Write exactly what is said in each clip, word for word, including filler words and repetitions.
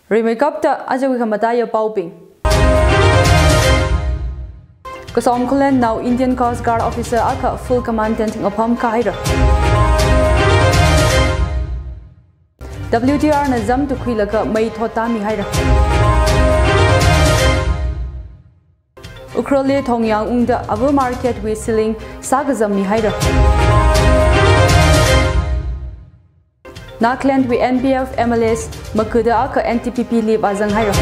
Rimeikapta ajawui khamataiya paobing. Kasom Khullen nao Indian Coast Guard officer akha full commandant ngapham kahaira. W T R na zam tukhuilaga mei thottāmihaira. Ukhrulli Thongyang ungda Ava Market wui ceiling sākazammihaira. Nagaland wui N P F M L As makuda akha N T P P li vāzanghaira.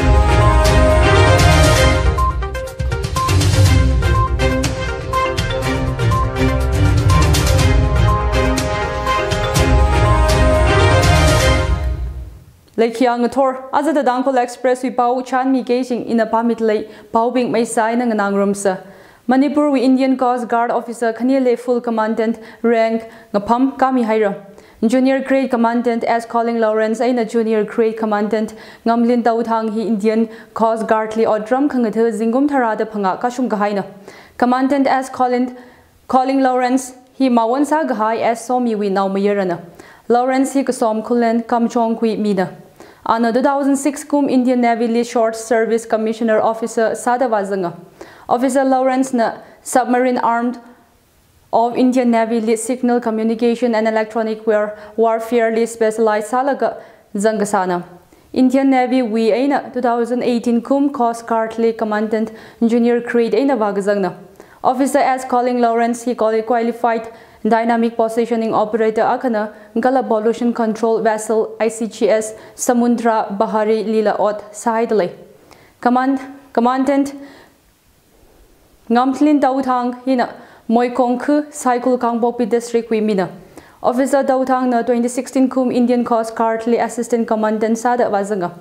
Leikhiya ngathor, aja da Tangkhul Express wui pao chānmikei jing ina pāmit lei, paobing maisā eina nganāngarumsa. Manipur wui Indian Coast Guard officer khanili full commandant rank ngapham kāmihaira. Junior Grade Commandant S Colin Lawrence eina Junior Grade Commandant Ngamlin Touthang hi Indian Coast Guard li otram khangatha zingkum tharāda phangā kashung kahaina. Commandant S Colin, Colin Lawrence hi mawon sākahai S Somi wui naomayarana. Lawrence hi Kasom Khullen Kamjong wui mina. Ana two thousand six kum Indian Navy li Short Service Commissioner Officer sāda vāzanga. Officer Lawrence na Submarine Arm of Indian Navy li Signal Communication and Electronic War-, Warfare li specialize sālaga zangkasāna. Indian Navy wui eina two thousand eighteen kum Coast Guard li Commandant Junior Grade eina vākazangna. Officer S Colin Lawrence hi quali-, Qualified Dynamic Positioning Operator akhana kala Pollution Control Vessel I C G S Samudra Prahari lila ot sāhaidalei. Command-, Commandant Ngamlin Touthang hina Moikhong khu Saikul Kangpokpi District wui mina. Officer Touthang na twenty sixteen kum Indian Coast Guard li Assistant Commandant sāda vāzanga.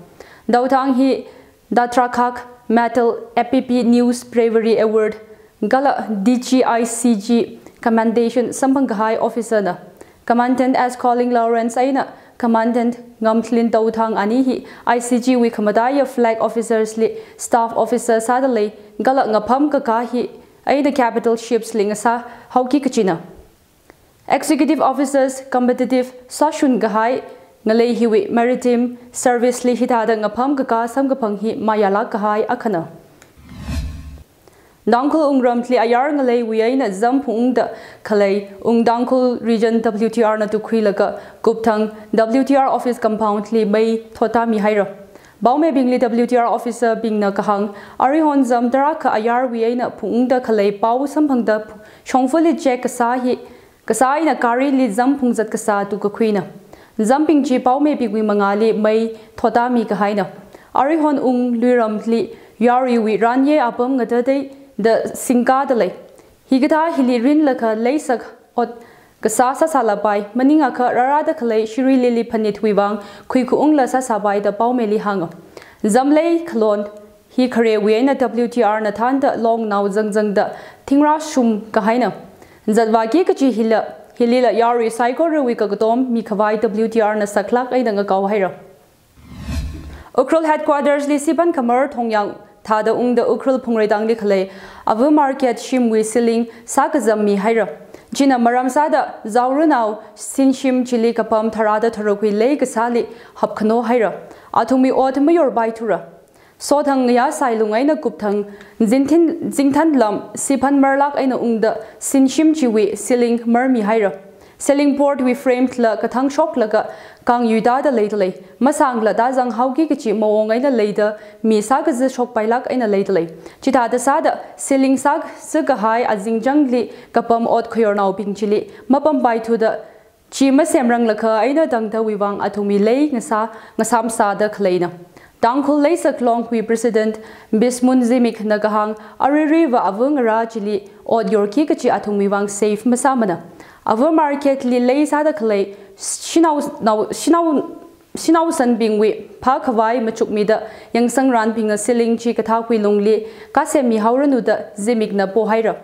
Touthang hi Datta Khak Medal, A P P News Bravery Award, kala D G I C G Commendation samphang kahai officer na. Commandant S Colin Lawrence eina Commandant Ngamlin Touthang ani hi I C G wui khamataiya flag officers li staff officer sādalei, kala ngapham kakā hi eina capital ships li ngasā haoki kachina. Executive officers competitive sāshun kahai ngalei hiwui maritime service li hithāda ngapham kakā samkaphang hi mayālāk kahai akhana. Tangkhul wungramli ayar ngaleiwui eina zam phungungda khalei Ung Tangkhul Region W T R na tukhuilaga kupthang W T R office compound li mei thottāmihaira. Paomeibingli W T R officer bingna kahāng, aruihon zam tarākha ayarwui eina phungungda khalei pao samphangda shongfali check kasā hi kasā eina gari li zam phungzat kasā tukakhuina. Zambing chi paomeibingwui mangāli mei thottāmi kahaina. Aruihon Ung Luiramli yaruiwui ranye apam ngatateida singkādalei. Hikathā hili rinlaga leisak ot kasā sāsālapai, maningakha rārada khalei Shirui Lily Phanitwui vang khuikhaungla sāsāpaida paomeili hānga. Zam leikhalon hi kharewui eina W T R na thānda longnao zangzangda thingrāshum kahaina. Zatvāki kachi hila, hilila yarui saikorawui kakatom mikhavai W T R na saklāk eina ngakaohaira. Ukhrul headquarters li Siphan Khamar Thongyang thāda ungda Ukhrul Phungreitangli khalei Ava Market shimwui ceiling sākazammihaira. China maram sāda Zaorunao sinshim chili kapam tharāda tharukwui lei kasāli hapkhano haira. Athumwui ot mayorpaithura. Sothang ngayā sailung eina kupthang Zingthin-, Zingthanlam Siphan marlāk eina ungda sinshim chiwui ceiling marmihaira. Ceiling board wui frame la kathang shoklaga kangyui tāda leidalei. Masāngla tāzang haoki kachi mawong eina leida mi sākaza shokpailāk eina leidalei. Chithāda sāda ceiling sākaza kahai azingchangli kapam ot khayornaobing chili mapampaithuda chi masemranglakha eina tangdawui vang athumwui lei ngasā, ngasām sāda khaleina. Tangkhul Leisak Longwui President Bismun Zimik na kahāng, aruiruiva ava ngarā chili ot yorki kachi athumwui vang safe masāmana. Ava Market li lei sāda khalei shanao, nao, shanao, shanaosanbingwui phākhavai machukmida yangsangranbingna ceiling chi kathākwui lungli kasemmihaoranu da Zimik na pohaira.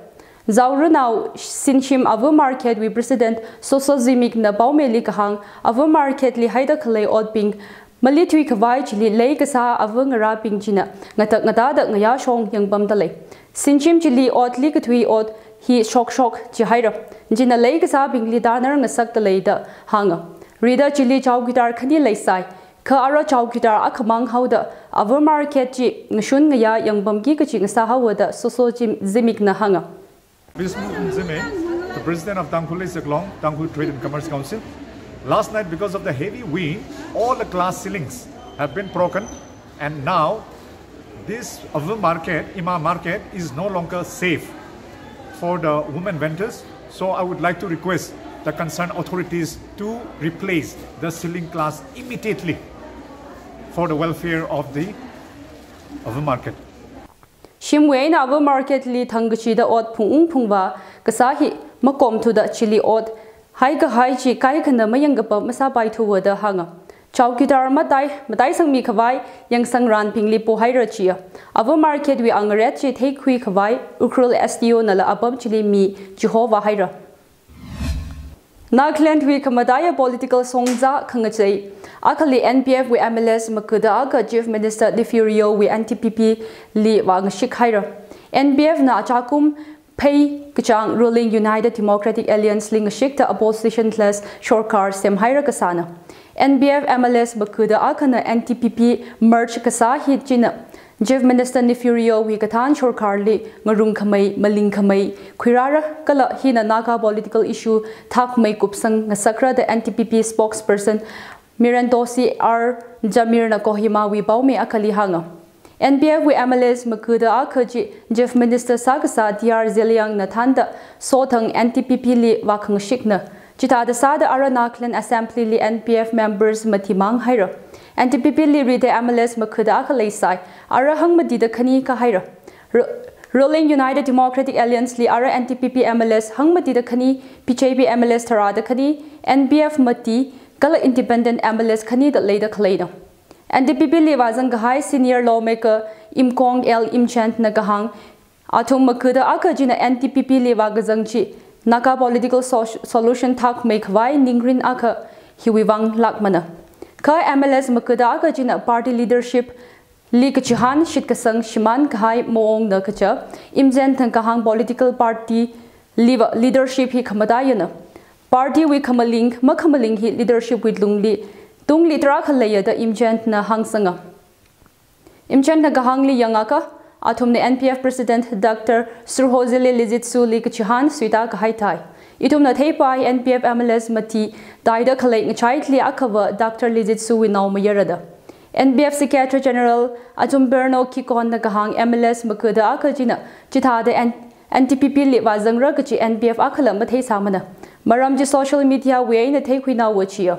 Zaorunao sinshim Ava Market wui President Soso Zimik na paomeili kahāng, Ava Market li haida khalei otbing malithuikhavai chili lei kasā ava ngarābing china ngatak ngatāda ngayāshong yangpamdalei. Sinshim chili otli kathui ot hi shokshok chihaira. China lei kasābingli tānar ngasakdalei da hānga. Rida chili chowkidar khani leisai. Kha ara chowkidar akhamang haoda ava market chi ngashun ngayā yangpamki kachi ngasā haowa da Soso Zim-, Zimikna hānga. Vishnu Zimik, the president of Tangkhul Leishaklong, Tangkhul Trade and Commerce Council. Last night, because of the heavy wind, all the glass ceilings have been broken, and now this ava market, Ima market, is no longer safe for the women vendors. So I would like to request the concerned authorities to replace the ceiling glass immediately for the welfare of the ava market. Shimwui eina ava market li thangkachida ot phungung phungvā kasā hi makomthuda chili ot haikahai chi kaikhana mayangkapam masāpaithuwa da hānga. Chowkidar matai, mataisangmi khavai yangsangranbingli pohaira chiya. Ava market wui angaret chi theikhui khavai Ukhrul S D O nala apam chili mi chihovā haira. Nagaland wui khamataiya political shongza khangachei akhali N P F wui M L As makuda akha Chief Minister Neiphiu Rio wui N D P P li vāngashik haira. N P F na achakum phei kachāng ruling United Democratic Alliance li ngashikta opposition less sorkar semhaira kasāna. N P F M L As makuda akhana N D P P merge kasā hi china Chief Minister Neiphiu Rio wui kathān sorkarli ngarung khamei, maling khamei khuirāra kala hina Naga political issue thakmei kupsang ngasakra da N D P P spokesperson Myrntosi R Jamir na Kohima wui paomi akhali hānga. N P F wui M L As makuda akha chi Chief Minister sākasā T R Zeliang na thānda sothang N D P P li vākhangashikna. Chithāda sāda ara Nagaland Assembly li N P F members mathimang haira. N D P P li rida M L As makuda akha leisai, ara hangmatida khani kahaira. Ru-, ruling United Democratic Alliance li ara N D P P M L As hangmatida khani, B J P M L As tharāda khani, N P F mati, kala independent M L As khanida leida khaleina. N D P P li vāzang kahai senior lawmaker Imkong L Imchand na kahāng, athum makuda akha china N D P P li vākazang chi Naga political so-, solution thakmei khavai ningrin akha hiwui vang lākmana. Kha M L As makuda akha china party leadership li kachihān shitkasang shimān kahai maongna kaja, Imchand na kahāng political party liva leadership hi khamataiyana. Party wui khamaling, makhamaling hi leadership wui lungli, tungli tarākha leiya da Imchand na hāngsanga. Imchand na kahāngli yangakha, athumna N P F President Doctor Surhozele Lizitsu li kachihān suita kahai thai. Ithumna theipai N P F M L As mati taida khalei ngachaili akhava Doctor Lizitsu wui naomayara da. N P F Secretary General Achumberno Kikon na kahāng M L As makuda akha china chithāda N-, N D P P li vāzangra kachi N P F akhala matheisāmana. Maram chi social media wui eina theikhuinaowa chiya.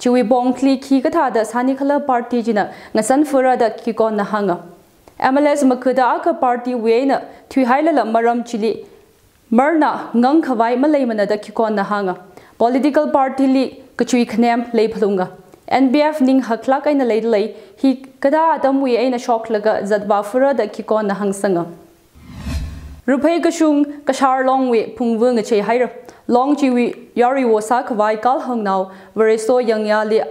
Chiwui pongli khikathāda sani khala party china ngasanfura da Kikon na hānga. M L As makuda akha party wui eina thuihailala maram chili marna ngang khavai maleimana da Kikon na hānga. Political party li kachui khanem leiphalunga. N P F ning haklāk eina leidalei, hi kathā atamwui eina shoklaga zatvāfura da Kikon na hāngsanga. Ruphei kashung Kashar Longwui phungva ngachei haira. Long chiwui yaruiwo sākhavai Kalhangnao Vareso Yangyali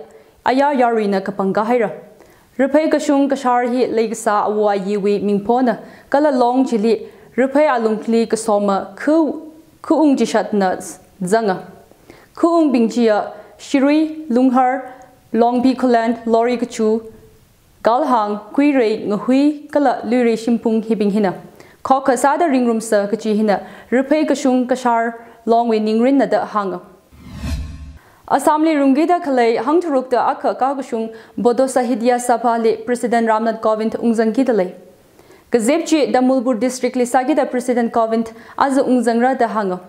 aya yaruina kapangkā haira. Ruphei kashung Kashar hi leikasā awo ayiwui mingphona, kala long chili Ruphei alungli kasoma khu-, khuung chishatna zanga. Khuungbing chiya Shirui, Lunghar, Longpi Khullen, Lori Kachu, Kalhang, Kuirei, Ngahui, kala Luirei Shimphung hibing hina. Khokha sāda ringrumsa kachi hina Ruphei kashung Kashar Longwui ningrinna da hānga. Assamli rungkida khalei hangtharukda akha kakashung Bodo Sahitya Sabha li President Ramnath Kovind ungzangkida lei. Kazip chi Tamulpur District li sākida President Kovind aja ungzangra da hānga.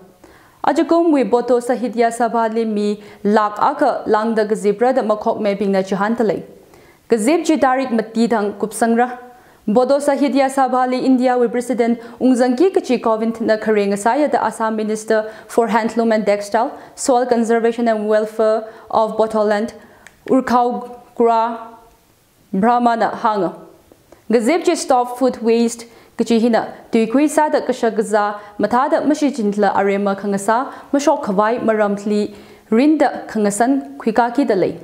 Ajakumwui Bodo Sahitya Sabha li mi lakh akha lāngda kazipra da makhokmebingna chihānda lei. Kazip chi tarik mati thang kupsangra. Bodo Sahitya Sabha li India wui President ungzangki kachi Kovind na khare ngasāya da Assam Minister for Handloom and Textile, Soil Conservation and Welfare of Bodoland, Urkhao Kura Brahma na hānga. Kazip chi Stop Food Waste kachi hina tuikui sāda kashak kazā mathāda mashichinla aremma khangasā mashok khavai maramli rinda khangasan khuikākida lei.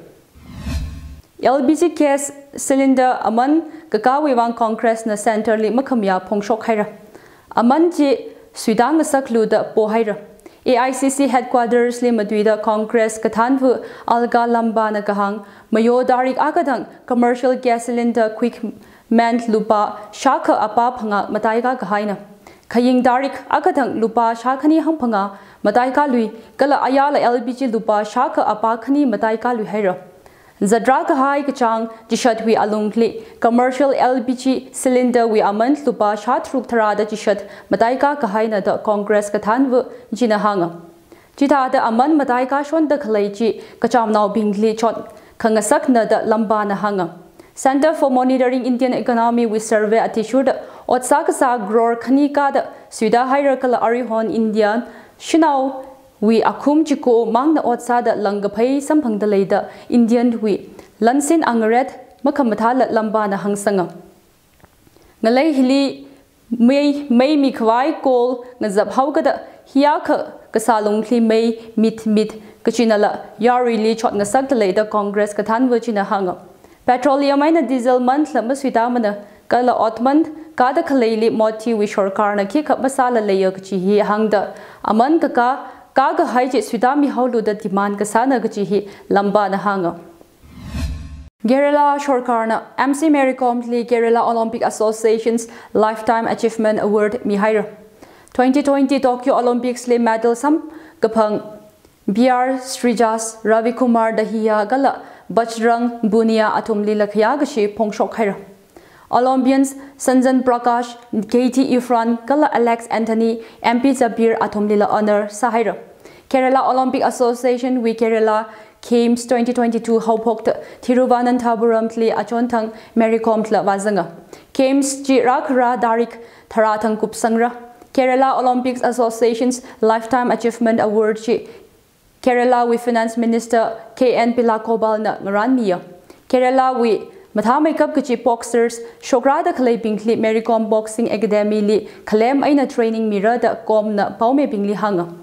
L P G gas cylinder aman kakāwui vang Congress na Centre li makhamayā phongshok haira. Aman chi suitā ngasaklu da pohaira. A I C C headquarters li matuida Congress kathānva Alka Lamba na kahāng, mayo tarik akha thang commercial gas cylinder quick mend lupā shākha apā phangā mataikā kahaina. Khaying tarik akha thang lupā shākhani hangphangā mataikā lui, kala ayāla L P G lupā shākha apā khani mataikā lui haira. Zatrā kahai kachāng chishatwui alungli commercial L P G cylinder wui aman lupā shātharuk tharāda chishat mataikā kahaina da Congress kathānva china hānga. Chithāda aman mataikā shonda khalei chi kachamnaobingli chot khangasakna da Lamba na hānga. Center for Monitoring Indian Economy wui survey athishurda otsak kasā crore khani kāda suida haira kala aruihon India shanao wui akhum chiko mangna ot sāda langkaphei samphangda leida India wui lansin angaret makhamathāla Lamba na hāngsanga. Ngalei hili mei, mei mikhavai kol ngazap haokada hiyākha kasā lungli mei mit mit kachinala yaruili chot ngasakda leida Congress kathānva china hānga. Petroleum eina diesel manla masuitāmana, kala otman kāda khaleili Modi wui sorkarna khikha masāla leiya kachi hi hāngda, aman kakā, kākahai chi suitāmihaolu da demand kasāna kachi hi Lamba na hānga. Kerala sorkarna M C Mary Kom li Kerala Olympic Association's Lifetime Achievement Award mihaira. Twenty twenty Tokyo Olympics li medal samkaphang B R Sreejas, Ravi Kumar Dahiya kala Bajrang Punia athumlila khayā kashi phongshok haira. Olympians Sanjan Prakash, K T Ifran kala Alex Anthony, M P Jabir athumlila honor sāhaira. Kerala Olympic Association wui Kerala Games twenty twenty-two haophokta Thiruvananthapuram li achonthang Mary Kom la vāzanga. Games chi rākhara tarik tharā thang kupsangra. Kerala Olympics Association's Lifetime Achievement Award chi Kerala wui Finance Minister K N Pillai Gopal na ngarānmiya. Kerala wui mathāmeikap kachi boxers shokrāda khaleibingli Mary Kom Boxing Academy li khalem eina training mira da Kom na paomibingli hānga.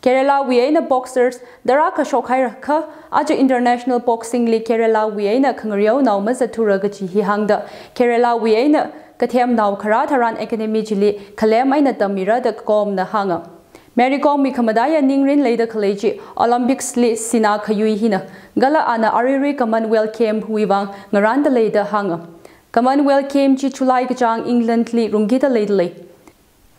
Kerala wui eina boxers tarākha shokhaira kha, aja international boxing li Kerala wui eina khangareonao mazathura kachi hi hāngda, Kerala wui eina kathemnao kharā tharan academy chili khalem eina tammira da Kom na hānga. Mary Kom wui khamataiya ningrin leida khalei chi Olympics li sinā khayui hina, kala ana aruirui Commonwealth Game wui vang ngarānda leida hānga. Commonwealth Game chi July kachāng England li rungkida leida lei.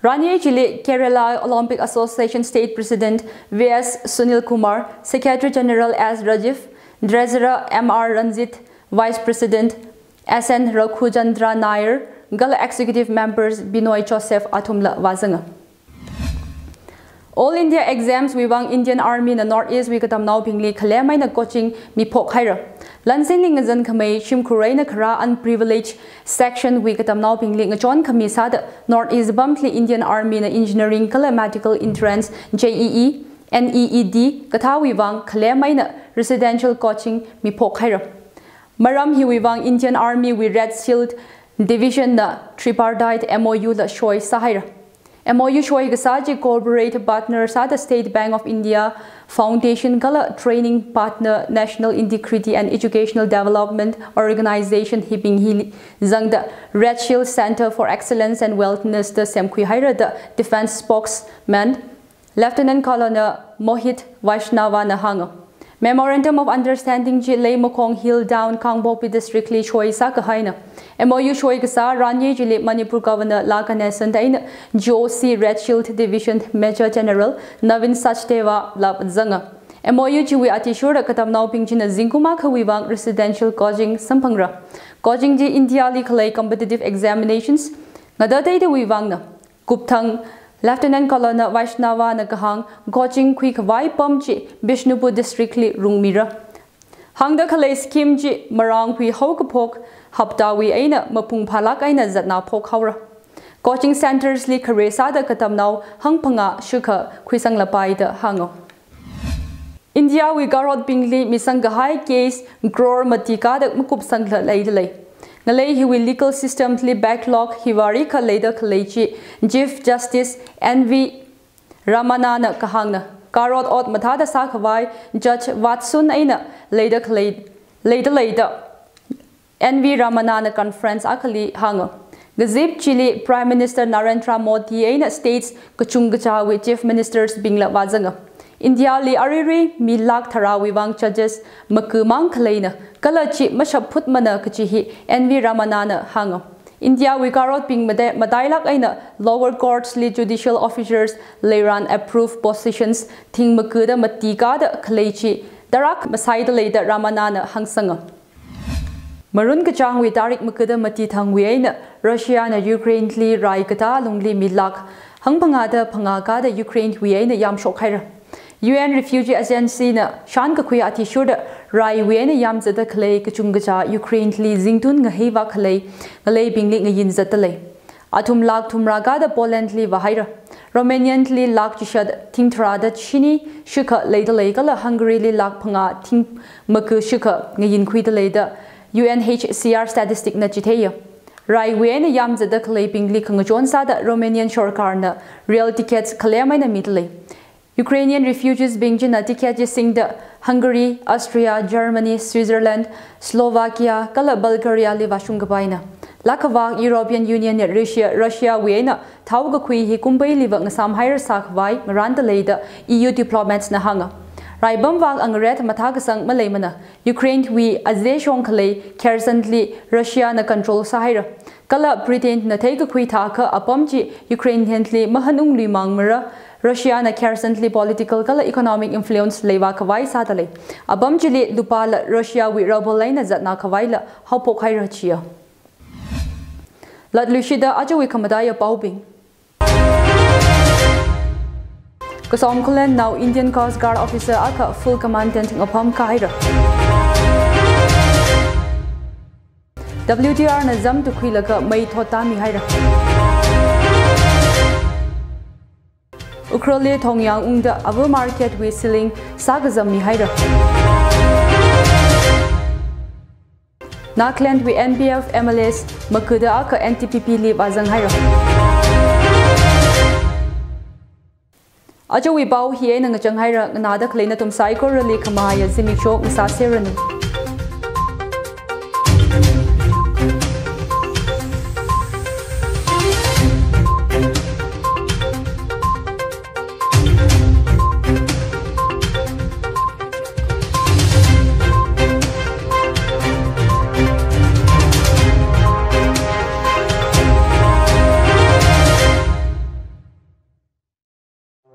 Ranye chili Kerala Olympic Association State President V S Sunil Kumar, Secretary General S Rajiv, Treasurer M R Ranjit, Vice President S N Raghujendra Nair, kala Executive Members Binoy Joseph athumla vāzanga. All India Exams wui vang Indian Army na North East wui katamnaobingli khalem eina coaching miphok haira. Lansinli ngazan khamei shimkhur eina kharā unprivileged section wui katamnaobingli ngachon khami sāda North East apamli Indian Army na Engineering kala Medical Entrance, J E E, N E E T kathāwui vang khalem eina residential coaching miphok haira. Maram hiwui vang Indian Army wui Red Shield Division na tripartite M O U la soi sāhaira. M O U soi kasā chi corporate partner sāda State Bank of India Foundation kala training partner National Integrity and Educational Development Organization hibing hili zangda Red Shield Center for Excellence and Wellness da semkhui haira da Defense Spokesman Lieutenant Colonel Mohit Vaishnava na hānga. Memorandum of Understanding chi Leimakhong Hill Town, Kangpokpi District li soi sākahaina. M O U soi kasā ranye chili Manipur Governor La Ganesan eina G O C Red Shield Division Major General Navin Sachdeva la zanga. M O U chiwui athishurda katamnaobing china zingkum akhawui vang residential coaching samphangra. Coaching chi India li khalei competitive examinations ngada teitewui vangna. Kupthang Lieutenant Colonel Vaishnava na kahāng, coaching khuikhavai apam chi Bishnupur District li rungmira. Hāngda khalei scheme chi marāngkhui haokaphok haptawui eina mapung phālāk eina zatnā phok haora. Coaching centres li khare sāda katamnao hangphangā shikha khuisanglapai da hānga. India wui karotbingli misangkahai case crore mati kāda makupsangla leida lei. Ngalei hiwui legal system li backlog hi vāri kha leida khalei chi Chief Justice N V Ramana na kahāngna. Karot ot mathāda sākhavai Judge Watson eina leida khalei, leida leida N V Ramana na conference akhali hānga. Ngazip chili Prime Minister Narendra Modi eina states kachungkachāwui Chief Ministers bingla vāzanga. India li aruirui mi lakh tharāwui vang judges makamang khaleina, kala chi mashapphutmana kachi hi N V Ramana na hānga. India wui karotbing mate matailāk eina lower courts li judicial officers leiran approved positions thing makada mati kada khalei chi tarākha masaida lei da Ramana na hāngsanga. Marun kachāngwui tarik makada mati thangwui eina Russia na Ukraine li rai katā lungli mi lakh hangphangā da phangā kada Ukraine wui eina yamshok haira. U N Refugee Agency na shānkakhui athishurda raiwui eina yamzatda khalei kachungkachā Ukraine li zingtun ngaheiva khalei ngaleibingli ngayin zatda lei. Athum lakh thumrā kada Poland li vāhaira. Romanian li lakh chishat thing tharāda shini shikha leida lei kala Hungary li lakh phangā thing maka shikha ngayinkhuida lei da U N H C R statistic na chitheiya. Raiwui eina yamzatda khaleibingli khangachon sāda Romanian sorkarna rail tickets khalem eina mida lei. Ukrainian refugees bing china ticket chi singda Hungary, Austria, Germany, Switzerland, Slovakia kala Bulgaria li vāshung khavai na. Lakhavak European Union na Russia, Russia wui eina thao kakhui hi kumbai liva ngasam haira sākhavai ngaranda lei da E U diplomats na hānga. Raibam vak angaret mathā kasang maleimana. Ukraine wui azeshong khalei Kherson li Russia na control sāhaira. Kala Britain na theikakhui thākha apam chi Ukrainian li mahanungluimang mara, Russia na Kherson li political kala economic influence leiva khavai sāda lei. Apam chili lupala Russia wui rubble eina zatna khavaila haophok haira chiya. Latluishida ajawui khamataiya paobing. Kasom Khullen nao Indian Coast Guard officer akha full commandant ngapham kahaira. W T R na zam tukhuilaga mei thot tami haira. Ukhrul li thongyang ungda ava market wui ceiling sākazam mihaira. Nagaland wui N P F M L As makada akha N T P P li vāzang haira. Ajawui pao hi eina ngachang haira, nganāda khalei nathum saikorali khamahaiya zimiksho ngasāseranu.